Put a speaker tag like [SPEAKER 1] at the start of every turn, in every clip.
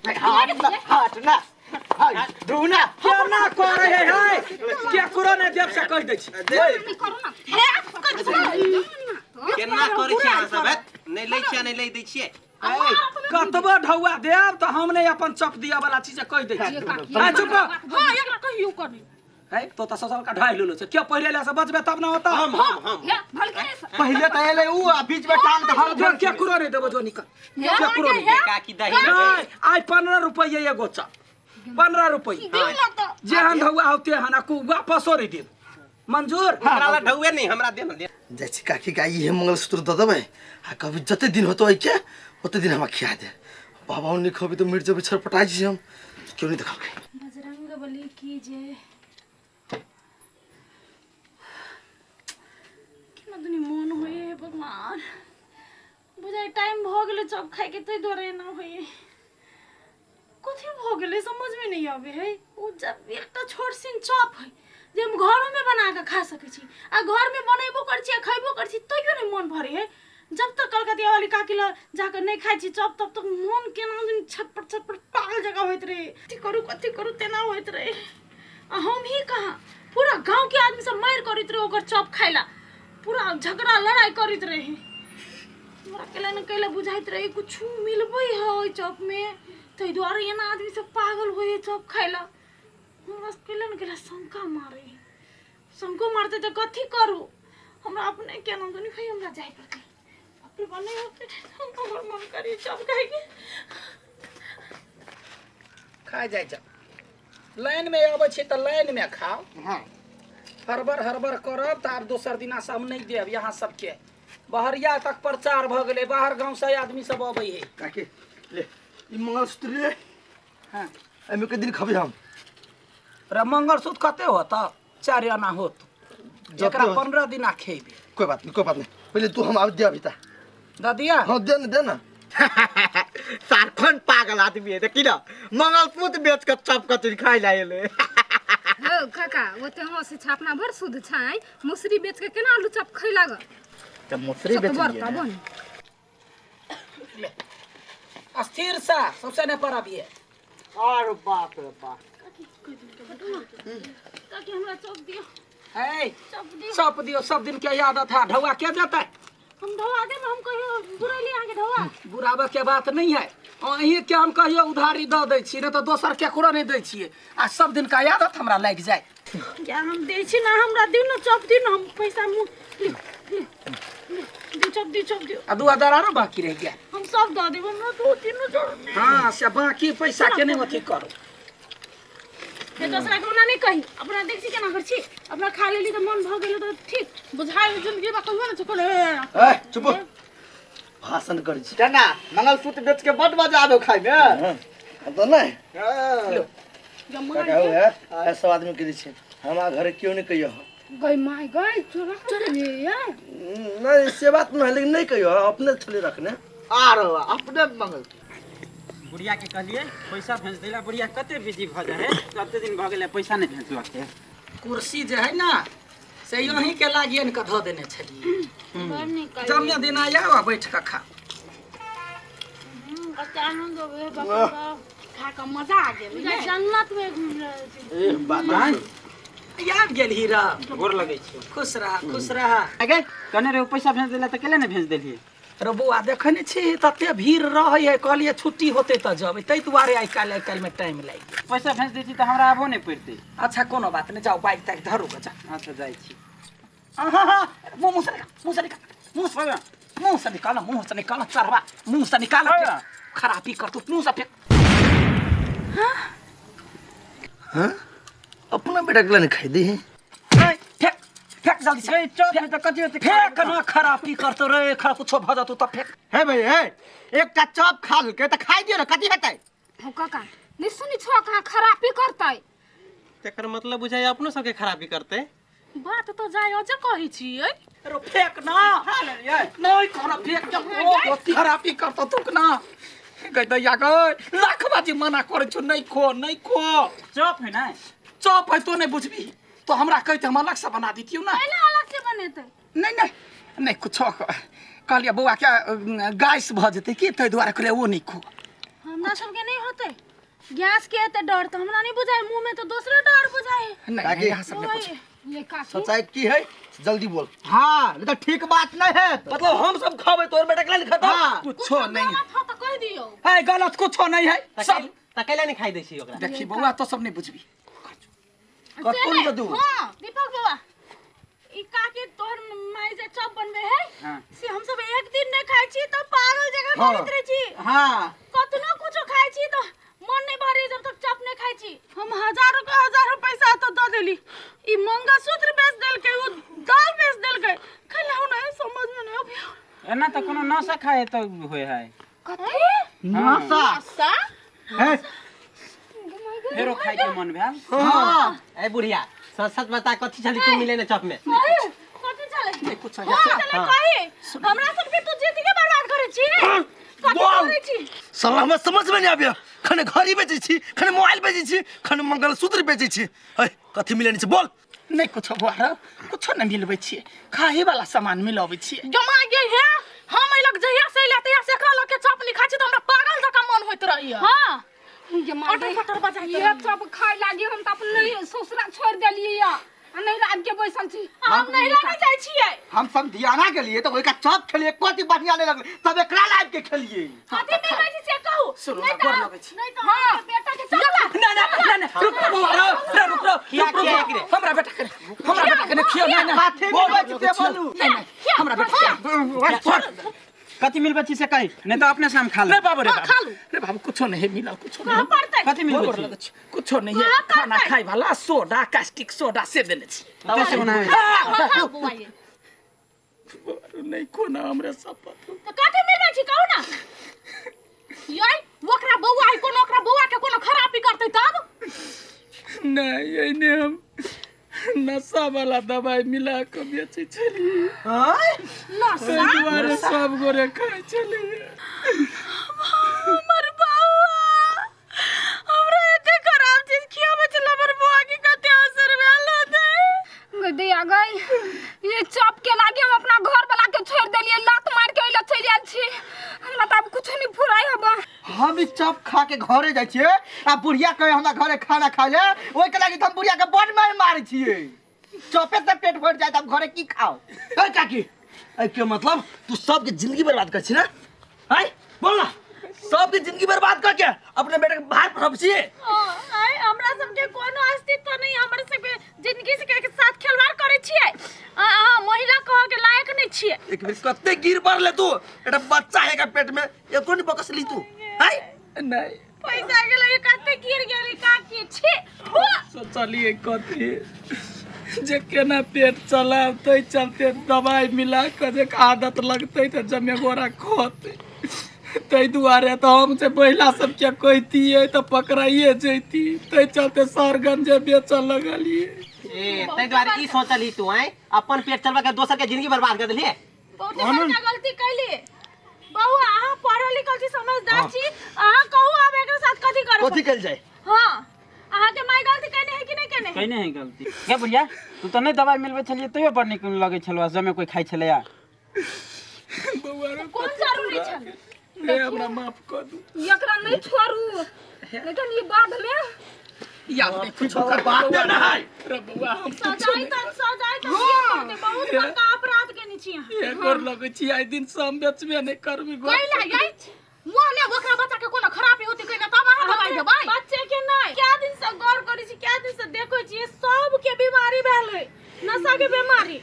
[SPEAKER 1] हट ना, हट ना, हट धूना।
[SPEAKER 2] केना करे है है केकरो ने देव से कहि दै छी।
[SPEAKER 3] नहीं करू ना हे कर दे।
[SPEAKER 4] केना करै छियै अहाँ सब? हैत नहि लै छियै, नहि लै दै छियै।
[SPEAKER 2] कतबो ढौआ देब तऽ हम नहि अपन चप दिअ वाला चीज कहि दै छी। आ चुप रह।
[SPEAKER 3] हां, एकरा कहियो करी
[SPEAKER 2] है तो तऽ ससुर का ढाई लेलो छै क्यों पहिले ले से बचबे तब ना होता।
[SPEAKER 4] हम
[SPEAKER 3] हे भलके
[SPEAKER 1] पहिले तऽ एलै ऊ आ बीच में टांग तऽ हम
[SPEAKER 2] जो केकरो नहीं देबो, जो निकल, केकरो नहीं।
[SPEAKER 4] काकी दही
[SPEAKER 2] नहीं, आइ 15 रुपये एगो चप, 15 रुपये।
[SPEAKER 3] दिउ ना तो।
[SPEAKER 2] जेहन ढौआ होते हन आ वापसो नहीं देब। मंजूर?
[SPEAKER 4] हमरा ला ढौए नहीं, हमरा दे ना दे।
[SPEAKER 5] जाइ छी काकी के इहे मंगलसूत्र दऽ देबै आ कभी जते दिन होतो एहिके ओते दिन हमरा खिया दे। बाबा नहि खबी तऽ मरि जेबै, छटपटा छी हम, केओ नहि देखलकै।
[SPEAKER 3] बजरंग बली की जय। केना दुनी मोन होइए हे भगवान, बुझाइ टाइम भऽ गेलै चॉप खाइके, ताहि दुआरे एना होइए। कथी भऽ गेलै समझमे नहि अबै है। ओ जब एकटा छोट सिन चॉप है जे हम घरोमे बना कऽ खा सकै छी आ घरमे बनेबो करै छी आ खयबो करै छी, तैयो नहि मोन भरै है। जब तक कलकतिया वाली काकी लग जाकऽ नहि खाइ छी चॉप, तब तक मोन केना दिन छटपट छटपट पागल जकाँ होइत रहै। कथी करू कथी करू तेना होइत रहै। आ हम ही कहाँ, पूरा गाँवके आदमी सब मारि करैत रहै ओकर चॉप खाइ ला, पूरा झगड़ा लड़ाइ करैत रहै। हमरा कैला ने कैला बुझाइत रहै कुछ मिलबै है ओहि चॉपमे, ताहि दुआरे एना आदमी सब पागल होइ है चॉप खाइ ला। हमरा कैला ने कैला शंका मारै है। शंको मारतै तऽ कथी करू, हमरा अपने केना दुनी भाई हमरा जाय पड़तै। बाप रे बा, नहि होतै, हमर मन करी चॉप खाइके।
[SPEAKER 2] खा जाइ जा, लाइन में अबै छी तऽ लाइन में खाओ।
[SPEAKER 1] हाँ।
[SPEAKER 2] हड़बड़ हड़बड़ करब तऽ आब दोसर दिना से हम नहीं देब यहाँ सबके। बहरिया तक प्रचार भऽ गेलै, बाहर गाँव से आदमी सब अबै है।
[SPEAKER 5] काकी ले ई मंगलसूत्र ले।
[SPEAKER 2] हाँ।
[SPEAKER 5] एहिमे के दिन खबै हम।
[SPEAKER 2] रे मंगलसूत्र कते होत? 4 आना होत।
[SPEAKER 5] जते
[SPEAKER 2] एकरा
[SPEAKER 5] होत।
[SPEAKER 2] 15 दिना खेबे।
[SPEAKER 5] कोई बात नहीं, कोई बात नहीं, पहले तू हम आब दे अभी ता।
[SPEAKER 2] दऽ दिया?
[SPEAKER 5] हाँ दे ना, दे ना।
[SPEAKER 1] सारखन पागल आदमी है, देखी ना मंगलसूत्र बेच के चप कचरी खाइ ला एलै।
[SPEAKER 6] हौ काका, ओते हँसी छै, अपना बड़ शुद्ध छै। मुसरी बेच के केना आलू चप खै लागल?
[SPEAKER 1] तऽ मुसरी बेच
[SPEAKER 6] सतबर
[SPEAKER 1] लियै।
[SPEAKER 6] तब ने।
[SPEAKER 2] अस्थिर सा सबसे नहीं पर अभी।
[SPEAKER 1] अरे बाप रे बाप।
[SPEAKER 3] काकी हमरा चॉप दियौ।
[SPEAKER 2] है
[SPEAKER 3] चॉप दियौ।
[SPEAKER 2] चॉप दियौ, सब दिन के आदत है। ढौआ के देता है?
[SPEAKER 3] हम ढौआ देब, हम कहियो बुरैली अहाँके ढौआ?
[SPEAKER 2] बुराबे के बात नहीं है, अहीं के हम कहियो उधारी दऽ दै छी, नहीं तऽ दोसर केकरो नहीं दै छियै। आ सब दिन का आदत हमरा लागि जाय।
[SPEAKER 3] क्या हम दै छी ना, हमरा दियौ ना चॉप दियौ ना, हम पैसा मुँह लिउ, लिउ, लिउ, दियौ चॉप दियौ, चॉप दियौ।
[SPEAKER 2] आ 2000 आरो बाकी रहि गेल।
[SPEAKER 3] हम सब दऽ देब, हमरा दू तीन जरूरत नहीं।
[SPEAKER 2] हाँ से बाकी पैसा के नहीं अथी करू।
[SPEAKER 3] हे दोसरा के ओना नहि कही, अपना देख छी केना कर छी, अपना खा लेली तऽ मन भऽ गेल तऽ ठीक बुझाइ जिंदगी में कहियो ने चुकल।
[SPEAKER 5] ए चुप, भाषण करै छी।
[SPEAKER 1] केना मंगलसूत्र बेच के बड मजा आबे खाइ में।
[SPEAKER 5] हाँ, तऽ नहि।
[SPEAKER 1] हाँ।
[SPEAKER 5] काका हो है, ए सब आदमी के दै छै, हमरा घरे केओ नहि कहियो।
[SPEAKER 6] गई my गई, चोरा चोरा ये।
[SPEAKER 5] नहीं से बात नहीं है, लेकिन नहीं कहियो, अपने छले रखने।
[SPEAKER 1] आरो अपने मंगल
[SPEAKER 7] बुढ़िया के कहलिए पैसा भेज देला, बुढ़िया कते बिजी भऽ जाइ है, कते दिन भऽ गेलै पैसा नहि भेजलक है।
[SPEAKER 2] कुर्सी जे है ना से यहीं के लागियन के धऽ देने छलियै, जम्मे दिन आउ आ बैठ के खा।
[SPEAKER 3] कते आनंद अबै है बाप रे बाप,
[SPEAKER 6] खा कऽ मजा आ गेल।
[SPEAKER 3] जन्नत में घूम रहल छी।
[SPEAKER 5] ए बात
[SPEAKER 2] आबि गेल हीरा।
[SPEAKER 7] गोर लगै छी।
[SPEAKER 2] खुश रह, खुश रह।
[SPEAKER 7] अगे कहने रहे पैसा भेज देला तऽ केले नहि भेज देलियै?
[SPEAKER 2] रे बौआ देखै नहि छी तते भीड़ रहै है, कहलियै छुट्टी होतै तऽ जेबै, ताहि दुआरे आइ काल्हि आइ काल्हिमे टाइम लागि गेल।
[SPEAKER 7] पैसा भेज दै छी तऽ हमरा आबो नहि पड़तै।
[SPEAKER 2] अच्छा कोनो बात नहि, जाउ बाइक ताइक धरू गऽ, जाउ।
[SPEAKER 7] अच्छा जाइ छी।
[SPEAKER 2] अहाँ मुँह से निकाल, मुँह से निकाल, मुँह से, मुँह से निकाल, मुँह से निकाल, चढ़वा मुँह से निकाल, खराबी कर तू, मुँह से फेंक।
[SPEAKER 5] हाँ अपना बेटा के नहीं खाई दी है।
[SPEAKER 2] फेंक फेंक जल्दी से।
[SPEAKER 7] चौक में तऽ कथी होतै?
[SPEAKER 2] फेंक ना, खराबी करतो रे, खरा कुछो भऽ जतौ तऽ फेंक।
[SPEAKER 1] हे भाई हे, एकटा चॉप खा लेलकै तऽ खाइ दियौ ने, कथी हेतै?
[SPEAKER 6] हौ काका, नहीं सुनी छो कहाँ खराबी करतै।
[SPEAKER 4] तकर मतलब बुझाइ अपनो सबके खराबी करतै।
[SPEAKER 3] बात तऽ जाय अजे कहै छियै।
[SPEAKER 2] रो फेंक ना, नहीं खाना फेंक जब ओ खराबी करतो तू ना गई दैया गई, लाख बाजी मना करै छौ, नहीं खो नहीं खो।
[SPEAKER 7] चॉप है ना?
[SPEAKER 2] चॉप है तो नहीं बुझबी तो हमरा कहते हम अलग से बना दितियौ ना।
[SPEAKER 3] पहिले अलग से बनेतै।
[SPEAKER 2] नहीं नहीं नहीं कुछो कहलियै बौआ के गैस भऽ जेतै की, ताहि दुआरे कहलियै ओ नहीं खो।
[SPEAKER 3] हमरा हमरा सबके नहीं होते गैस के एते डर तो हमरा नहीं बुझाए मुंह में तो दोसरे डर बुझाए
[SPEAKER 2] नहीं
[SPEAKER 5] काकी।
[SPEAKER 2] नहीं यहाँ सब नहीं पूछो
[SPEAKER 6] ये काकी
[SPEAKER 5] सच्चाई की है जल्दी बोल
[SPEAKER 1] हाँ नहीं तो ठीक बात नहीं है तो।
[SPEAKER 5] मतलब हम सब खाबे तोर बेटा के लिखा
[SPEAKER 1] हाँ
[SPEAKER 2] कुछो नहीं है।
[SPEAKER 3] गलत हो तो कह दियो
[SPEAKER 2] है गलत कुछो नहीं है सब
[SPEAKER 4] तकेला नहीं खाई दै छी ओकरा
[SPEAKER 2] देखी बौआ तो सब नहीं बुझबी
[SPEAKER 5] कतौ नहीं दू
[SPEAKER 3] हाँ दीपक बाबा ई काकी तोहर माई जे चॉप बनबे है
[SPEAKER 7] हाँ।
[SPEAKER 3] से हम सब एक दिन नहीं खाइ छी तो पागल जगह
[SPEAKER 5] हाँ।
[SPEAKER 3] करैत रहै छी
[SPEAKER 1] हाँ
[SPEAKER 3] कतनो कुछो खाइ छी तो मन नहीं भरे जब तक चॉप नहीं खाइ छी। हम हजारों के हजारों पैसा तो दऽ देली, ई मंगलसूत्र बेच देलकै, ओ दाल बेच देलकै, खेलौ नहीं समझ में नहीं आबै।
[SPEAKER 7] एना तऽ कोनो नशा खाए तऽ होय है।
[SPEAKER 6] कथी
[SPEAKER 1] नशा
[SPEAKER 3] नशा
[SPEAKER 1] है
[SPEAKER 7] फेरो खाए के मन भेल।
[SPEAKER 1] हाँ
[SPEAKER 4] ए बुढ़िया सच सच बता कथी छली तू मिले ने चप में?
[SPEAKER 3] कथी चले
[SPEAKER 2] नहीं कुछ
[SPEAKER 3] हाँ चले कही हमरा सबके तू जिंदगी बर्बाद करै छी, कथी
[SPEAKER 5] बोल।
[SPEAKER 3] करै छी?
[SPEAKER 5] साला हमरा समझ में नहीं आबे, खने घड़ी बेचै छी, खने मोबाइल बेचै छी, खने मंगलसूत्र बेचै छी। है कथी मिले नहीं छै बोल।
[SPEAKER 2] नहीं कुछो बौआ रौ, कुछो नहीं मिलबै छियै, खाए वाला सामान मिलबै छियै।
[SPEAKER 3] जमा गे हे हम एहि लग जहिया से अइला तहिया से एकरा लग के चॉप नहीं खाइ छी त हमरा पागल जकाँ मन होइत रहैया। हां
[SPEAKER 6] ये माय
[SPEAKER 3] अटर पटर बजाइत
[SPEAKER 6] ये
[SPEAKER 3] रहैया।
[SPEAKER 6] चॉप खाए लागी हम त अपन ससुरा छोड़ देलियै या आ नहीं रात के बैसल छी।
[SPEAKER 3] हम नैहरा नहीं जाइ छियै।
[SPEAKER 1] हम समधियाना के लिए तो ओइका चॉप खेलिए कथी बढ़िया नहीं लगले तब एकरा लाइव के खेलिए।
[SPEAKER 3] कथी मिलबै छी से कहू।
[SPEAKER 2] सुनू
[SPEAKER 3] नहीं
[SPEAKER 2] ना, गोर
[SPEAKER 3] तऽ
[SPEAKER 2] लगै छी।
[SPEAKER 3] नहीं तऽ हमर बेटा के चॉप
[SPEAKER 2] ना ना ना ना रुक रुक बौआ रौ, रे रुक रौ,
[SPEAKER 4] खिया,
[SPEAKER 2] रुक, रुक,
[SPEAKER 4] खिया,
[SPEAKER 2] रुक। हमरा बेटा के हमरा बेटा के खियो नहीं ना
[SPEAKER 1] कथी मिलबै छी से बोलू।
[SPEAKER 2] नहीं नहीं हमरा बेटा के
[SPEAKER 7] कथी मिलबै छी से कही नहीं तऽ अपने से हम खा
[SPEAKER 2] रे
[SPEAKER 7] लेब।
[SPEAKER 2] बाबू रे
[SPEAKER 3] हाँ,
[SPEAKER 2] बाबू
[SPEAKER 3] खा लू।
[SPEAKER 2] रे बाबू कुछो नहीं मिलल, कुछो
[SPEAKER 3] कहाँ
[SPEAKER 2] नहीं।
[SPEAKER 3] पड़तै?
[SPEAKER 7] कथी मिलबै
[SPEAKER 2] गोर
[SPEAKER 7] छी?
[SPEAKER 2] लगै छी, कुछो नहीं है।
[SPEAKER 3] कहाँ
[SPEAKER 2] खाना
[SPEAKER 3] पड़तै?
[SPEAKER 2] खाए वाला सोडा कास्टिक सोडा से देने छी।
[SPEAKER 7] ओतऽ से बनाबै।
[SPEAKER 3] हाँ, खाउ बौआ ये।
[SPEAKER 2] नहीं कोना हमरा शपथ।
[SPEAKER 3] तऽ कथी मिलबै छी कहू ना। यै ओकरा बौआ है कोनो ओकरा बौआ के कोनो खराबी करतै तब?
[SPEAKER 2] नहीं एने हम नशा वाला दवाई मिला के बेचै छलियै।
[SPEAKER 3] नशा?
[SPEAKER 2] ताहि दुआरे सब गोरे खाइ छलियै।
[SPEAKER 3] हमर बौआ हमरा एते खराब चीज खियाबै छल, हमर बौआ के कते असर भेल होतै।
[SPEAKER 6] गई गई ये चॉप के लागी हम अपना घर वाला के छोड़ देलिए, लात मार के ओइला चलि आयल छी। हमरा त आब कुछो नहीं फुराय हबा।
[SPEAKER 1] हम ई चॉप खा के घरे जाइ छियै आ बुढ़िया कहे हमरा घरे खाना खाइ ले, ओइ के लागी त हम बुढ़िया के बड मार मारै छियै। चॉपे से पेट भरि जाय त हम घरे की खाउ?
[SPEAKER 5] ए काकी, ए के मतलब तू सबके जिंदगी बर्बाद कर छी ना? आय बोल ना, सबके जिंदगी बर्बाद करके अपने बेटा के बाहर पढ़ब छी?
[SPEAKER 3] आय हमरा सबके कोनो अस्तित्व नहीं, हमर सबके जिंदगी से के साथ खिलवाड़ करै छियै। अहाँ महिला कह के लायक नहीं छियै।
[SPEAKER 5] एक बेर कते गिर पड़ले तू, एकटा बच्चा है का पेट में एको नहीं बकसली तू। आय
[SPEAKER 2] नहीं
[SPEAKER 3] पैसा के लगे कते गिर गेली काकी छी।
[SPEAKER 2] सोचलिए कथी जे केना पेट चलाब, तै चलते दवाई मिला के जे आदत लगतै तऽ जमे गोरा खोतै, ताहि दुआरे तऽ हम जे महिला सबके कहितियै तऽ पकड़ाइए जैती, ताहि चलते सरगंजे बेचऽ लगलियै।
[SPEAKER 4] ए ताहि दुआरे ई सोचलही तू आय अपन पेट चलबा के दोसर के जिंदगी बर्बाद कर देलियै।
[SPEAKER 3] बहुत बड़का गलती कैली बौआ। अहाँ पढ़ल लिखल छी, समझदार छी, अहाँ कहू आब एकरा साथ कथी करब?
[SPEAKER 5] कथी कयल जाय?
[SPEAKER 3] हाँ अहाँ के माय गलती केने है कि नहीं केने है?
[SPEAKER 7] कहिने है गलती। गे बुढ़िया तू तऽ नहीं दवाई मिलबै छलियै तैयो बड़ नीक लगै छलौ जमे कोई खाइ छलैया।
[SPEAKER 2] बौआ रे,
[SPEAKER 3] कोन जरूरी छल?
[SPEAKER 2] हे हमरा माफ कर दू,
[SPEAKER 6] एकरा नहीं छोड़ू, लेकिन ये बाद में
[SPEAKER 2] याद नहीं कुछो कर
[SPEAKER 5] बात ना है।
[SPEAKER 2] रे बौआ हम
[SPEAKER 3] सजाई त सजाई त करते, बहुत बड़का अपराध केने छी अहाँ।
[SPEAKER 2] हे गोर लगै छी, आइ दिन से हम बेचबे नहीं करबी। गोर
[SPEAKER 3] कैला यै मोहले ओकरा बच्चा के कोनो खराबी होती कैला तब अहाँ दवाई देबै? बच्चे के नहीं, क्या दिन से गौर करै छी, क्या दिन से देखै छी सबके बीमारी भेल है, नशा के बीमारी,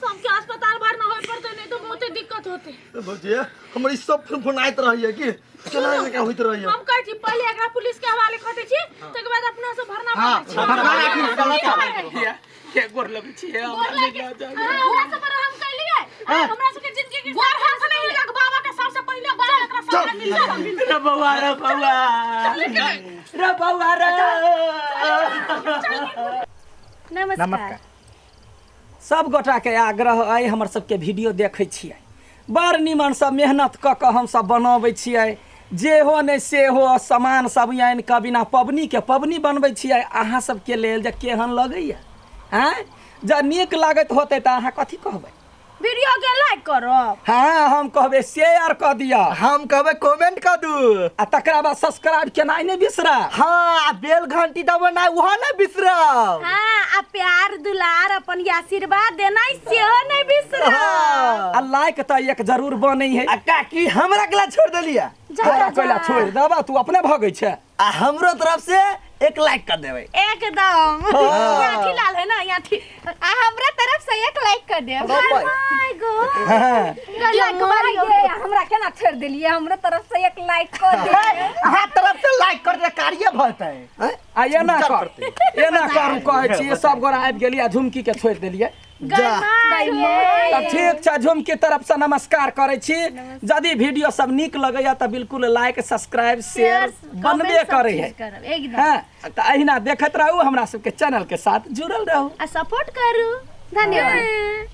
[SPEAKER 3] सबके अस्पताल भरना होय पड़तै, नहीं तो बहुते दिक्कत होते।
[SPEAKER 5] भौजी हमर ई सब फोन फोन आइत रहैया कि केना केना होइत रहैया?
[SPEAKER 3] हम कहै छी पहिले एकरा पुलिस के हवाले कऽ दै छी, तकर बाद अपना से भरना
[SPEAKER 1] हाँ,
[SPEAKER 3] पड़ै छै।
[SPEAKER 1] भरना राखी, गलत
[SPEAKER 2] हे गोर लगै छी, हे हमरा
[SPEAKER 3] गोर
[SPEAKER 2] नहीं
[SPEAKER 3] लगे।
[SPEAKER 2] लऽ जाबे।
[SPEAKER 3] अहाँ हमरा सब पर रहम कैलियै, अहाँ हमरा सबके जिंदगी के गोर हाथ नहीं लग, बाबा के सबसे पहिले बाबा एकरा सब मिल जाए।
[SPEAKER 7] रे बौआ रे बौआ रे बौआ रे।
[SPEAKER 3] नमस्कार।
[SPEAKER 2] सब गोटा के आग्रह अइ हमर सबके वीडियो देखै छियै, बड़ निमनसँ मेहनत कऽ कऽ हमसब बनबै छियै, जे हो नहि से हो सामान सब आनि कऽ बिना पबनीके पबनी बनबै छियै अहाँ सबके लेल, जे केहन लगैया आँय। जँ नीक लागैत होतै तऽ अहाँ कथी कहबै?
[SPEAKER 3] वीडियो के लाइक करब।
[SPEAKER 2] हाँ, हम कहबे शेयर कऽ दिअ।
[SPEAKER 1] हम कहबे कमेंट कर दू।
[SPEAKER 2] आ तकरा बाद सब्सक्राइब केनाइ नहि बिसरा।
[SPEAKER 1] हाँ, आ बेल घंटी दबेनाइ ओहो नहि बिसरब।
[SPEAKER 3] हाँ, आ प्यार दुलार अपन आशीर्वाद देनाइ सेहो नहि बिसरब।
[SPEAKER 1] हाँ।
[SPEAKER 2] आ लाइक तऽ एक जरूर बनै है।
[SPEAKER 5] आ काकी हमरा केला छोड़ देलिया?
[SPEAKER 3] जा
[SPEAKER 2] तोरा
[SPEAKER 3] जा।
[SPEAKER 2] कोइला छोड़ि देबा, तू अपने भगै छै।
[SPEAKER 5] आ हमरो तरफ से एक लाइक कर देबै।
[SPEAKER 3] एकदम। यहाँ लाल है ना यहाँ।
[SPEAKER 6] आ हमरा तरफ से एक लाइक कर देब।
[SPEAKER 3] My God.
[SPEAKER 2] हाँ।
[SPEAKER 3] Like Mario.
[SPEAKER 6] ये हमरा केना छोड़ देलिए? हमरो तरफ से एक लाइक कर दे।
[SPEAKER 1] अहाँ तरफ से लाइक कर दे कार्य भतै।
[SPEAKER 2] आ एना कर, एना करू कहै छी, सब गोरा आबि गेलियै आ झुमकी के छोड़ि देलियै। तऽ ठीक छै, झुमकी तरफ से नमस्कार करै छी। यदि वीडियो सब नीक लगैया तऽ बिल्कुल लाइक सब्सक्राइब शेयर बनबे करै है।
[SPEAKER 3] करब एकदम।
[SPEAKER 2] हाँ, तऽ अहिना देखैत रहू, हमरा सबके चैनल के साथ जुड़ल रहू
[SPEAKER 3] आ सपोर्ट करू।
[SPEAKER 6] धन्यवाद।